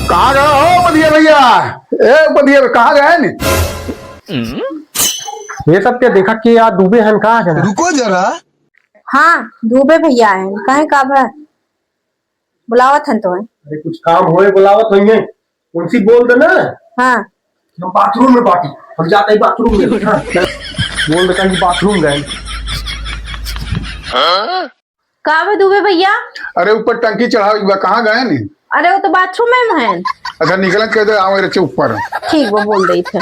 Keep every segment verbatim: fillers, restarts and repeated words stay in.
कहाँ गए हो बधिया भैया? ए बधिया, कहाँ गए ने? ये सब क्या देखा कि यार दुबे हन, कहाँ जाना? रुको जरा। हाँ, दुबे भैया हैं, कहे का भा? बुलावत हन तो है। अरे कुछ काम होए बुलावत होइए, उनसे बोल देना। हाँ। हम बाथरूम में बाटी, हम जाते ही बाथरूम में। हाँ। बोल दे कहीं बाथरूम गए। का बा दुबे भैया? अरे ऊपर टंकी चढ़ावे के बा, कहाँ गए ने? अरे वो तो बाथरूम में है। अच्छा निकलन कह दे, आवे रचे ऊपर। ठीक बा, बोल दे इधर।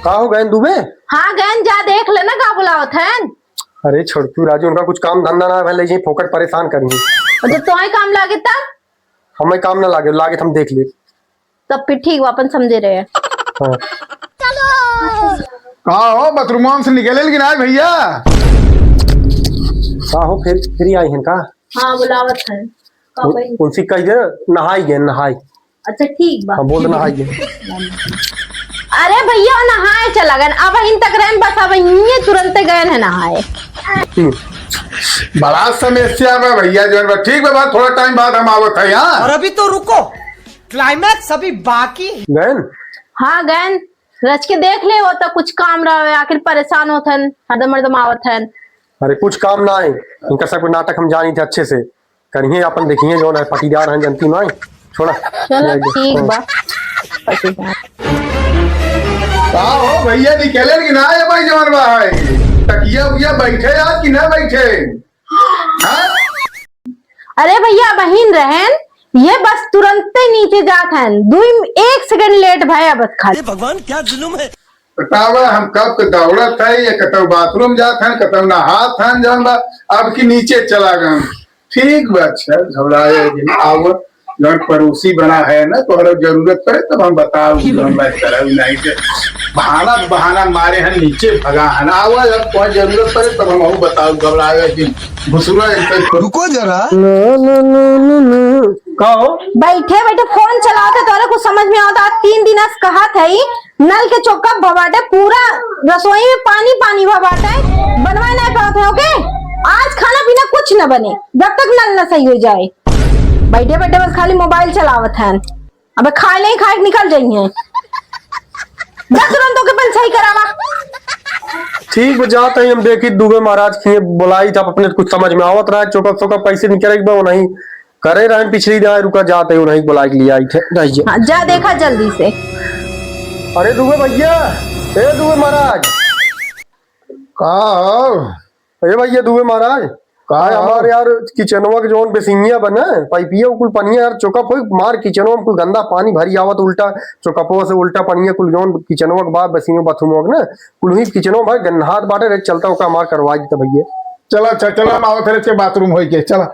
का हो गए दुबे? हाँ गए, जा देख लेना का बुलावत है। अरे छोड़ तू राजू, उनका कुछ काम धंधा ना है, ले जाई फोकट परेशान करी। और जब तुम्हारे काम लागे तब? हमें काम ना लागे, लागे तो हम देख ले। तब फिर ठीक बा, अपन समझे रहे। हाँ। का हो बाथरूम से निकले लेकिन आए भैया? का हो फिर, फिर आई हैं का? हाँ बुलावत है। का उन-, भाई? उनसे कह दे नहाई गए, नहाई। अच्छा ठीक बा। हाँ बोल दे नहाई गए। अरे भैया नहाए चला गए, अब इन तक रहन बस अब ये तुरंते गए हैं नहाए। हम्म। बड़ा समस्या बा भैया, जौन बा ठीक बा, बा थोड़ा टाइम बाद हम आवत है यहाँ। और अभी तो रुको, क्लाइमैक्स अभी बाकी है। गए न? हाँ गए न, रच के देख ले, वो तो कुछ काम रहा है, आखिर परेशान होत हन, हरदम हरदम आवत हन। अरे कुछ काम ना है, इनका सब नाटक हम जानी थे अच्छे से, करिए अपन देखिए जौन है पटीदार हैं जनती ना है, छोड़ा। चलो ठीक बा। का हो भैया निकले कि ना है भाई जौन बा है? तकिया उकिया बैठे आज कि ना बैठे? हाँ? अरे भैया बहिन रहन, ये बस तुरंते नीचे जात हन, दुई एक सेकंड लेट भय बस खाली। अरे भगवान क्या जुल्म है। बतावा हम कब के दौड़त है, ये कतौ बाथरूम जात हन, कतौ नहात हन, जौन बा अब की नीचे चला गए। ठीक बा, अच्छा घबराए जिन, आव, जौन पड़ोसी बना है ना, तोहरा जरूरत पड़े तब हम बताऊ, हम बात करब, नहीं के बहाना बहाना मारे हैं, नीचे भगा है ना, आव, जब तोहरा जरूरत पड़े तब हम बताऊ, घबराए जिन, घुसुरा एक रुको जरा। का हो? बैठे बैठे फोन चलावत है, तोहरा कुछ समझ में आवत? आज तीन दिन से कहत है, नल के चौका भवाटे, पूरा रसोई में पानी पानी भवाटे, बनवाए नहीं पावत है, ओके? आज खाना पीना कुछ न बने जब तक नल न सही हो जाए। बैठे बैठे बस खाली मोबाइल चलावत हैं। अबे खाए नहीं खाए निकल जाइए। जा तुरंत ओके पहले सही करावा। ठीक बा, जात है हम देखी दुबे महाराज के बोलाई था, अपने कुछ समझ में आवत रहा, चौका चौका पैसे निकले के बा, नहीं करे रहन पिछली दाएं, रुका जात है, उन्हीं बुला के लिया आई थे, रहिए। हाँ, जा देखा जल्दी से। अरे दुबे भैया, ए दुबे महाराज। का हो? ए भैया दुबे महाराज, का अरे हो? हमारे यार किचनवा के जौन बेसिंगिया बा ना, पाइपिया कुल पनिया यार चोकप होई, मार किचनवा में कुल गंदा पानी भरी आवत, उल्टा चोकपवा से उल्टा पनिया कुल जौन किचनवा के बा, बेसिंगो बाथरूमवा के ना, कुल ही किचनवा भर गन्हात बाटे रे, चलता ओका हमार करवा देता भैया। चला, अच्छा, चला, हम आवत है, रचे बाथरूम होई के, चला।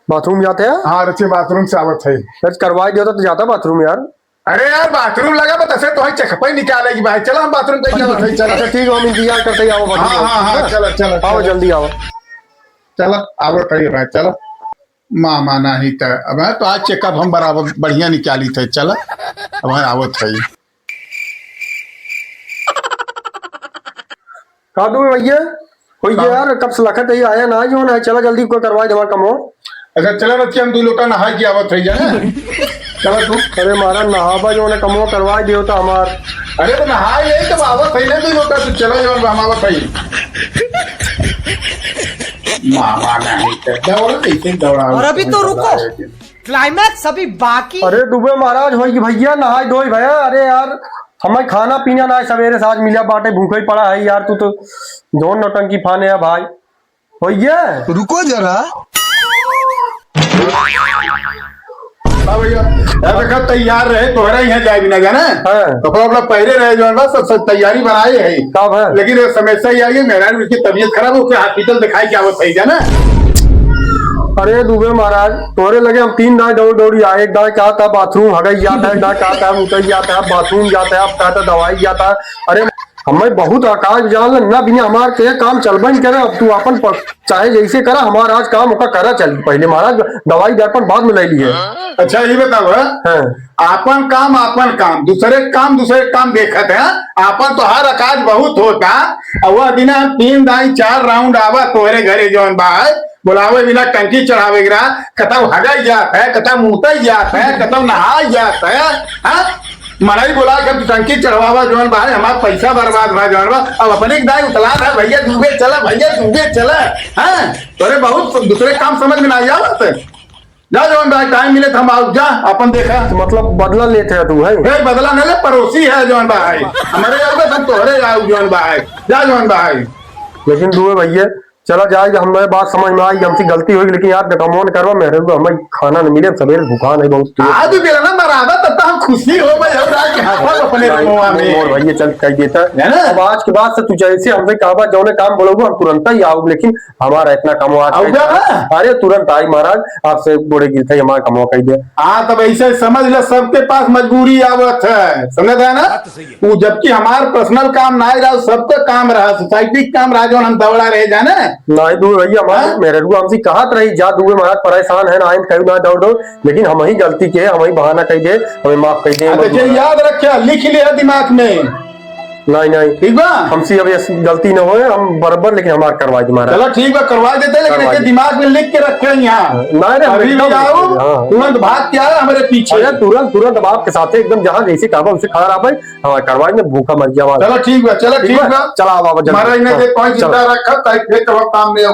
बाथरूम जाते हैं? हाँ, रचे बाथरूम से आवत है। अरे, करवाई देता तो जाता बाथरूम यार। अरे यार, बाथरूम लगा, बस ऐसे तो है, चकपई निकालेगी भाई। चला, हम बाथरूम कहीं जावत है, चला। अच्छा, ठीक है, हम इंतजार करते ही आओ, बाथरूम हाँ, आओ। हाँ, हाँ, हाँ। चला, चला, आओ, चला। जल्दी आओ। चला, आवत है भाई, चला। मामा नहीं तो, अब है तो आज चेकअप हम बराबर बढ़िया निकाली थे, चला, अब है आवत है। का दुबे भैया? कोई का? यार, कब से लखत है, आया ना, जो ना, चला जल्दी को करवा दे हमार कमो। अच्छा, चला रच के हम दो लोटा नहाई के आवत है, जाना? चला तू। अरे, हमारा नहाबा जो ना कमो करवा दियो तो हमार। अरे, तो नहाई ले, तब आवत है ना, दो लोटा, तू चला, जो हम आवत है। मामा नहीं तो, दौड़ा, कैसे दौड़ा? और अभी तो रुको। क्लाइमैक्स अभी बाकी। अरे दुबे महाराज, होई कि भैया नहाई धोई भैया। अरे यार, हमें खाना पीना ना है, सवेरे से आज मिला बाटे, भूखे ही पड़ा है यार। तू तो जौन नौटंकी फाने है भाई। होई गया? रुको जरा। हाँ भैया, यार देखा तैयार रहे, तोहरा यहाँ जाए बिना जाना। हाँ। कपड़ा उपड़ा पहरे रहे, जो है ना, सब, सब तैयारी बनाए है। का भा? लेकिन ये समस्या ये आई है, मेहरारू इसकी तबीयत खराब है, उसे हॉस्पिटल दिखाई क्या वो सही जाना। अरे दुबे महाराज, तोरे लगे हम तीन दाएं दौड़ दौड़ी आए, एक दाएं कहा था बाथरूम हगई जाता है, एक दाएं कहा था मुतई जाता है, बाथरूम जाता है, अब कहा था दवाई जाता है। अरे हमें बहुत आकाश जान ना बिना हमार के काम चलबे नहीं करे। अब तू अपन प-, चाहे जैसे करा, हमार आज काम ओका करा चली। पहले महाराज दवाई दर्पण बाद में ले लिए। अच्छा ये बताओ, हाँ? हाँ। आपन काम, आपन काम, दूसरे काम, दूसरे काम देखत है। आपन तो हर अकाज बहुत होता। और वह दिन हम तीन दाई चार राउंड आवा तोहरे घरे जौन बा, बोलावे बिना टंकी चढ़ावे गिरा, कतौ हगाई जात है, कतौ मूतई जात है, कतौ नहाई जात है, हाँ? मनई बोला के टंकी चढ़वावा जौन बा है, हमार पैसा बर्बाद भा जौन बा, अब अपने के दाई उतला रहा, "भैया दुबे चला, भैया दुबे चला", हाँ? अरे बहुत दूसरे काम समझ में ना आवत है। जा जौन बा, टाइम मिले तो हम आउब, जा अपन देखा। तो मतलब बदला लेत है तू, है? ए, बदला न ले, पड़ोसी है जौन बा है। हमरे आउबे तो हम तोहरे आउब जौन बा है। जा जौन बा है। लेकिन दुबे भैया, चला जाए, हमरे बात समझ में आई, हमसे गलती होई, लेकिन यार, देखा, मन करवा, मेहरे को हमें खाना न मिले, सबेरे भूखा नहीं बहुत तेज। आज भी ना बराबर, तब तो हम खुशी हो गए, और आज के हंसब अपने नहीं, कमवा में। मोर भैया चल कह देता। है ना? अब आज के बाद से तू जैसे हमसे कहबा, जौने काम बोलबो, हम तुरंत ही आउब, लेकिन हमारा इतना कमवा आज आउब कह ना? अरे, तुरंत आई महाराज, आपसे गोड़े गिरते ही हमारा कमवा कह दे। हाँ, तब ऐसे समझ ले, सबके पास मजबूरी आवत है, समझत है ना? बात तो सही है। वो जबकि हमार पर्सनल काम ना रहा, सबका काम रहा, सोसाइटी का काम रहा, जौन हम दौड़ा रहे जाने। नहीं दुबे भैया, हमारे हाँ? मेहररुआ हमसे कहत रही, "जा दुबे महाराज परेशान है, ना आइन कहीं ना दौड़ दौड़", लेकिन हम ही गलती के, हम ही बहाना कह दे, हमें माफ कर दे, हाँ, तो ये याद रखे, लिख लिया दिमाग में। नहीं, नहीं। ठीक बा? हमसे अब ये गलती न होए, हम बराबर, लेकिन हमार करवा दे महाराज। चलो ठीक बा, करवा देते, लेकिन करवा एके दे। दिमाग में लिख के रखे यहाँ। नहीं रे, हम अभी भी एकदम आओ, हाँ। तुरंत भाग के आए हमारे पीछे। अरे तुरंत, तुरंत अब आपके साथे एकदम जहाँ जैसे कहबा उसे खड़ा रहा भाई, हमारे करवाई में भूखा मर गया हमारा। चलो ठीक बा, चलो ठीक ठीक बा? बा। चला बाबा जल्दी। हमारा इन्हें हाँ, दे, कोई चलो। चिंता रखा, ताई फिर कब काम में